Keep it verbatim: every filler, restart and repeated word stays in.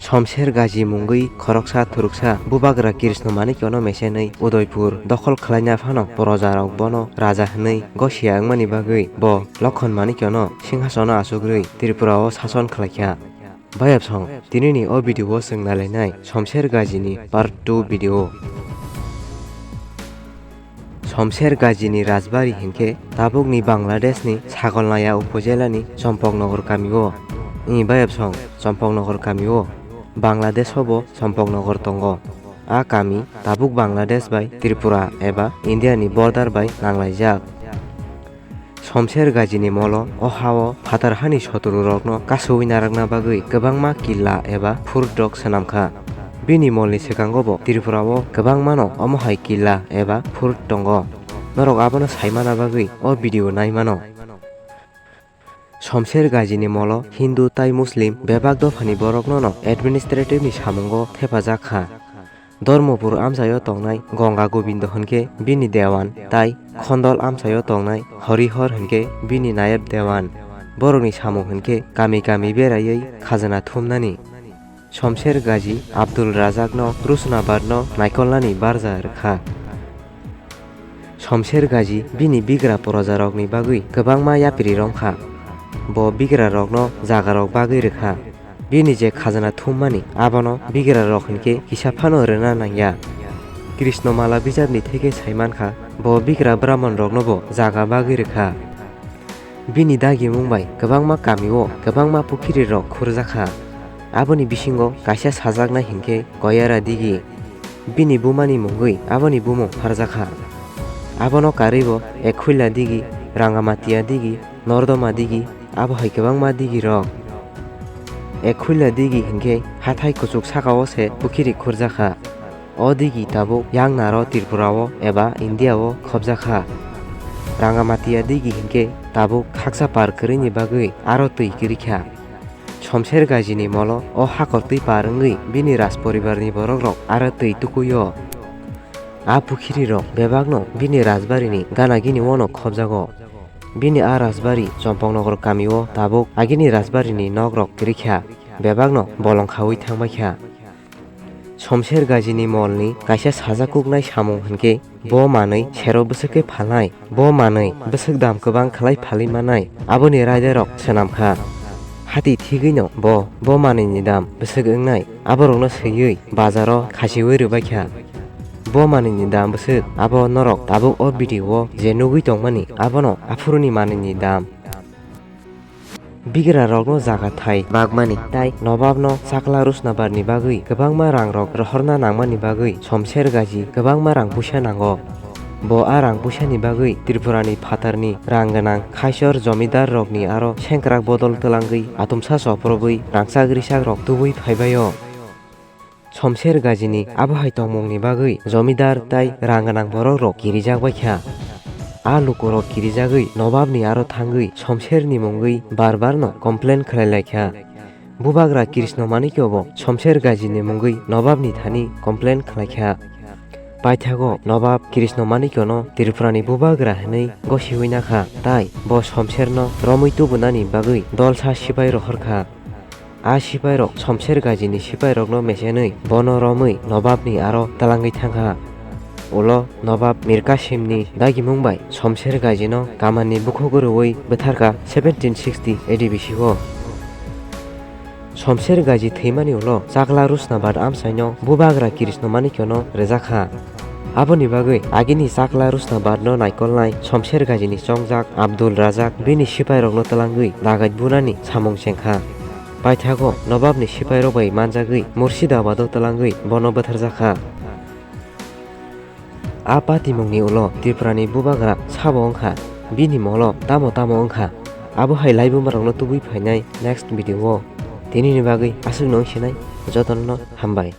Somser Gaji mungwi khoroksa thuruksa Bubagra Krishna Manikya no mesenwi Udaipur dokhol khlaina phano proja rok bono raja hwnwi gosiya wngmani bagwi bo Lokhon Manikya no singhasono achukrwi Tripura o sason khlaikha. Bayapsong, tinini o video o chwng nailainai Somser Gaji ni part two video. Somser Gaji ni rajbari hinkhe tabukni Bangladesh ni Sagolnaya upojela ni Chompoknogor kami o. Ni bayapsong Chompoknogor kami o. Bangladesh o bo Chompoknogor tongo. A kami tabuk Bangladesh bai Tripura eba India ni border bai nanglaijak. Somser Gaji ni molo o ha o phatar hani soturu rokno kasowi narakna bagwi kwbangma killa eba fort rok swnam kha. Bini mol ni swkango bo Tripura o kwbangma no omo hai killa eba fort tongo. Norok abono saimana bagwi o video naimano. Somser Gaji ni molo Hindu tai Muslim bebak dophani borokno no administrative ni samungo thepajak kha. Dharmapur amchaio tongnai Ganga Gobindo hinkhe bini dewan tai Khondol amchaio tongnai Horihor hinkhe bini nayab dewan. Borokni samung hinkhe kami kami beraiwi khajana thumnani. Somser Gaji Abdul Razak no Rusnabad no naikolnani barja rwkha. Somser Gaji bini bigra projarokni bagwi kwbangma yapri romkha. Bo bigrarokno jagarok bagwi rwkha. Bini je khajana thummani abono bigrarok hinkhe kisa phano rwna nangya. Krishna Mala bijapni theke saimankha, bo bigra brahmonroknobo jaga bagwi rwkha. Bini dagimung bai kwbangma kamio kwbangma pukhirirok khurjakha. Aboni bisingo kaisa sajaknai hinkhe Koyara digi. Bini bumani mungwi aboni bumung pharjakha. Abono karwibo Ekhuila digi, Rangamatia digi, Nordoma digi, abo hai kwbangma digirok. Ekhuila digi hinkhe hathai kuchuk sakao se pukhiri khurjakha. O digi tabuk yang naro Tripura o eba India o khobjakha. Rangamatia digi hinkhe tabuk khaksa par kwrwini bagwi aro twi kwrwikha. Somser Gaji ni molo o hakor twi par wngwi bini raj poribar ni borok rok aro twi tukuio. A pukhiri rok bebak no bini rajbari ni gana gini o no khobjago. Bini a rajbari Chompoknogor kami o tabuk agini rajbari ni nok rok kwrwikha, bebak no bolong khawi thangbaikha. Somser Gaji ni mol ni kaisa sajakuknai samung hinkhe bo manwi sero bwswk khe phalnai, bo manwi bwswk dam kwbang khlai phalwi manai, aboni raidarok swnamkha. Hati thigwino bo, bo manwi ni dam bwswk wngnai, aborokno swiwi bazaro khasiwi rwbaikha. Bo manwi ni dam bwswk abo norok tabuk o video o je nugwi tongmani, abono aphuruni manwi ni dam. Bigrarokno jaga thai bagmani tai nobabno chakla Rusnabarni bagwi kwbangma rangrok rohorna nangmani bagwi Somser Gaji kwbangma rang puisa nango. Bo a rang puisani bagwi Tripurani phatarni rang gwnang Khaisor jomidarrokni aro sengkrak bodol twlangwi atumsa soprobwi rangchak risakrok tubui phaibaio. Somser Gajini abo hai tongmungni bagwi jomidar tai rang gwnang borokrok kirijak bai kha. A lukurok kirijagwi nobabni aro thangwi Somserni mungwi bar barno complain khlai lai kha. Bubagra Krishna Manikyo bo Somser Gajini mungwi nobabni thani complain khlai kha. Paithago nobab Krishna Manikyono Tripurani bubagra hwnwi gosiwi na kha, tai bo Somserno romwi tubunani bagwi dolsa sipai rohor kha. A sipairok Somser Gajini sipairokno mesenwi bono romwi nobabni aro twlangwi thang kha. Ulo nobab Mir Kasimni dagimung bai Somser Gajino kamanni bukhuk rwui bwthar kha seventeen sixty A D B C o. Somser Gaji thwimani ulo chakla Rusnabad amchaino bubagra Krishna Manikyono rwjak kha. Aboni bagwi agini chakla Rusnabadno naikolnai Somser Gajini chongjak Abdul Razak bini sipairokno twlangwi dagait bunani samung cheng kha. Paithago nobabni sipairok bai manjagwi Murshidabado twlangwi bono bwtharjak kha. A patimungni ulo Tripurani bubagra sabo wng kha, bini molo tamo tamo wng kha, abo hai laibumarokno tubui phainai next video o. Tinini bagwi aswkno wng sinai, jotono hambai.